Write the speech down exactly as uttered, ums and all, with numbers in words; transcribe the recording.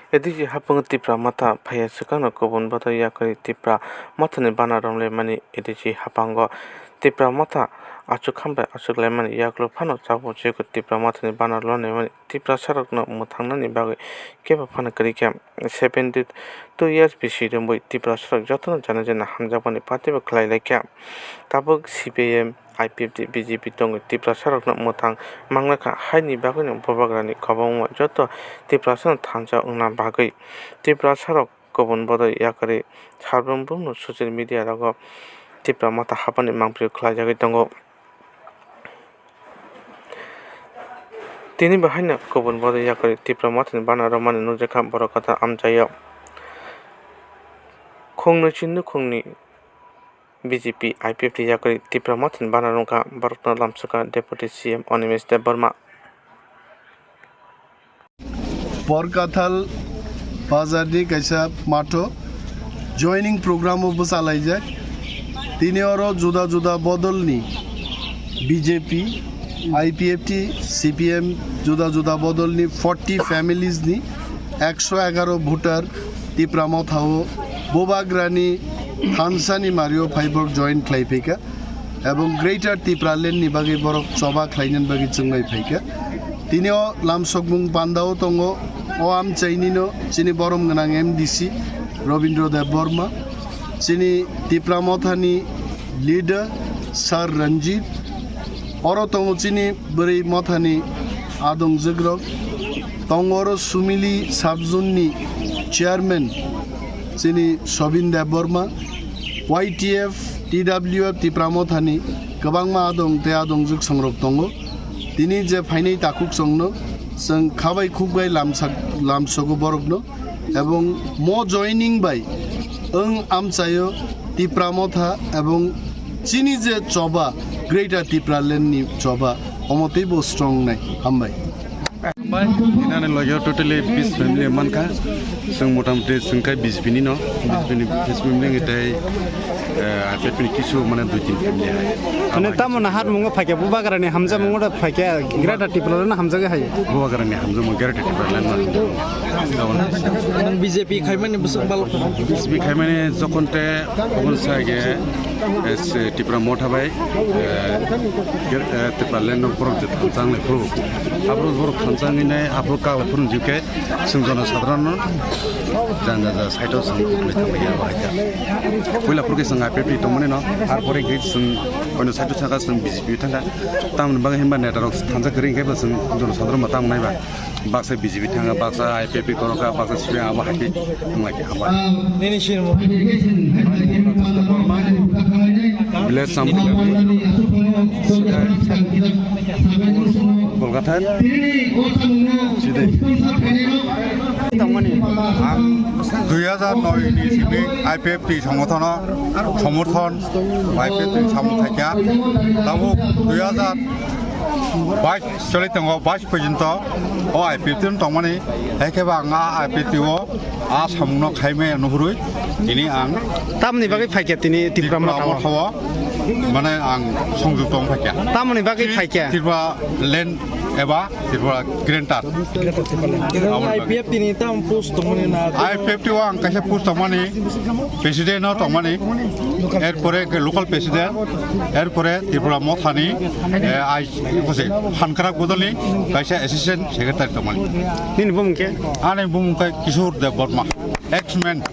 A D C haphango Tipra Motha phaiya swkangno kubun bodol yakarwi Tipra Mothani bana romlaimani. A D C haphango Tipra Motha achuk hambai achuk laimani yakluk phano chabo chikon Tipra Mothani bana romlaimani. Tiprasarokno mwthangnani bagwi kebo phano kwrwi kha. Seventy two years bisi romwi Tiprasarok jotono jana jana hamjakmani party bo khlai lai kha. Tabuk C P I M, I P F T, B J P tongwi Tiprasarokno mwthang mangna kha, haini bagwino Bubagrani kwbangma joto Tiprasano thansa wngna bagwi Tiprasarok kubun bodol yakarwi sarbrum bumno social media rogo Tipra Motha haphani mangpili khlaijagwi tongo. Tini bo haino kubun bodol yakarwi Tipra Mothani bana romani nukjakha borok kwtal amchaio. Khungni chini khungni B J P, I P F T yakarwi Tipra Mothani bana romkha borokno lamsokha Deputy C M Animesh Debbarma. Porkathal bazarni kaisa matho joining program o bwchalaijak. Tini oro juda juda bodolni B J P, I P F T, C P M juda juda bodolni forty families ni ekso egaro voter Tipra Motha o Bubagrani thansani mario phai borok join khlai phaikha. Ebong Greater Tipraland ni bagwi borok choba khlainani bagwi chwngbai phaikha. Tini o lamsokmung pandao tongo, o amchainino chini borom gwnang M D C Robindra Debbarma, chini Tipra Mothani leader Sir Ranjit, oro tongo chini bwrwi mothani adongjukrok, tongo oro Sumili sub-zone ni chairman chini Sobin Debbarma, Y T F, T W F Tipra Mothani kwbangma adong tei adongjwk songrok tongo. Tini je phainai takhuk chwngno chwng khabai khukbai lamsak-, lamsogo borokno, ebong mo joining bai wng amchaio Tipra Motha ebong chini je choba Greater Tipraland ni choba omo teibo strong nai. Hambai. Hambai, inani logio totally bis family mankha. Chwng motamoti chwng khe B J P ni no, B J P ni bis family wngwi tei, eh, I P F ni kisu mane dui tin family hai. Mane tamo na hat mungo phaikhe Bubagrani hamjamungo da phaikhe Greater Tipraland no hamjagwi hai. Bubagrani hamjamungo Greater Tipraland no hamjamungo. Nang B J P khaimani bwswk balok. B J P khaimani jokhon te oboni sage, eh, se Tipra Motha bai, eh, ger-, eh, Tipraland no borok je thansa wngwi phuru. Aphuru borok thansa wngwi nai, aphuru kagwi phuru jikhe, chwng jono sadharano janja ja side o chwng khuklai thanglaikha abo hai kha. Puila phuru khe chwng I P F ni tongmani no, arpore khe chwng oino side o thangkha, chwng B J P thangkha. Tamoni bagwi hinba neta rok thansa kwrwi hinkhe bo chwng jono sadharano tamo naiba. Baksa B J P thangkha, baksa I P F ni tongkha, baksa C P I M abo hai khe wnglaikha abo. Nini sini mo. Village Samkhali, Kolkata, Chidai. Ang dui hajar noi ni simi I P F T songothono somorthon, I P F T samung khaikha. Tabuk dui hajar bais choli tongo, bais porjonto o I P F T no tongmani, hai khe bo ang a I P F T o a samung no khaimaya nuhurwi tini ang tamni bagwi phaikha tini Tipra Motha o? Motha o, mane ang songjukto wng phaikha. Tamni bagwi phaikha? Tipraland eba Tripura Greater. Aboni bagwi. I P F T ni tam post tongmani na? I P F T o ang kaisa post tongmani, president o tongmani, erpore ke local president, erpore Tipra Mothani, eh, ai, kose, Hankrak Bodolni kaisa assistant secretary tongmani. Nini bumung khe? Ani bumung khe Kishore Debbarma, ex-man.